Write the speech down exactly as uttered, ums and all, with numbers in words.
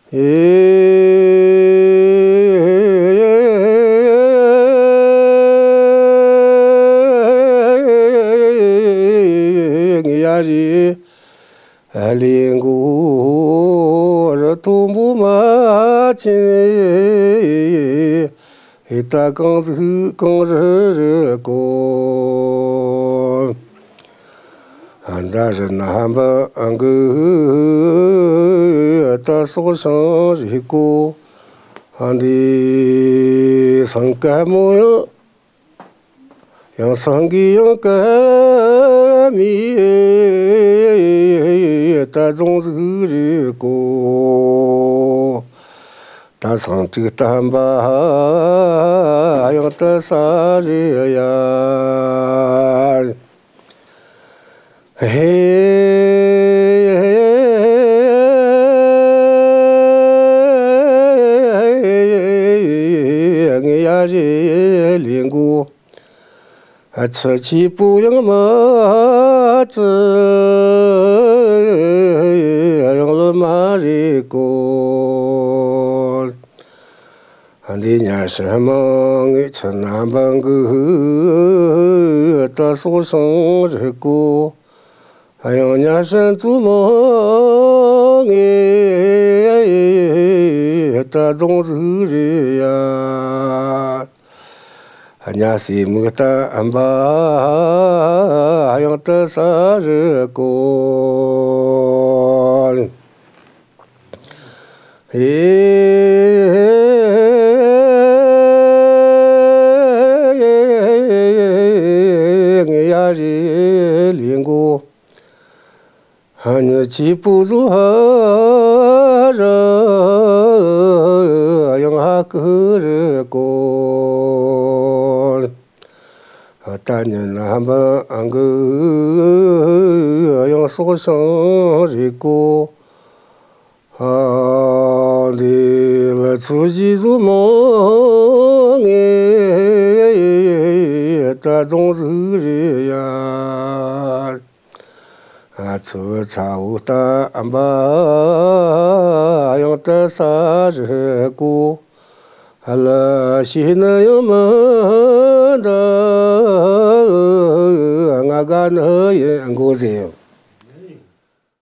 ལས་མགོ་རུ་མཐོན་པོ་མ་ཕྱིན། ད་གང་ཟིག་གང་རུ་རུ་གོ། ཟླ་རི་ནམ་པ་གི་ད་སོག་ཞིང་རི་གོ། འདི་སང་ཀ་མོ་ཡང་། ཡང་སང་གི་ཡང་ཀ་མི་ད་རྫོང་ཟིག་རེད་གོ། ད་སང་དྲུག་བསྟན་པ་ཡང་ད་ས་རེད་ཡ། ཧེ། ངས་ཡ་རེ་ལས་མགོ། ཚུ་ཆེ་པོ་ཡང་མ་བརྩི། ཡང་ལོ་མ་རེ་གོ། འདི་ཉ་ཧྲི་མང་ངེ་ཚུ་ནམ་བང་གི་ད་སོག་སང་རི་གོ། ཡང་ཉ་ཧྲན་ཙུ་མང་ངེ་ད་རྫོང་ཟིག་རེད་ཡ། ཉ་སི་མུ་ད་ཨམ་བ་ཡང་ད་ས་རི་གོ། ཨེ། ངས་ཡ་རེ་ལས་མགོ། ཧ་ཉི་ཆི་པུ་ཟུ་ཧ་ར་ཡང་ཧ་ཀི་རི་གོ། ད་ཉི་ན་མ་ཨང་གི་ཡང་སོག་ཤང་རི་གོ། ཧ་འདི་བ་ཚུ་ཞི་ཟུ་མོ་ངེ་ད་རྫོང་ཟིག་རེད་ཡ། ཨ་ཚུ་ཚ་བོ་ད་ཨམ་བ་ཡང་ད་ས་རི་གོ། ལ་ཤི་ན་ཡང་མི་འདའ་ང་དགའ་ནི་ཡིན་གོ་ཟེར།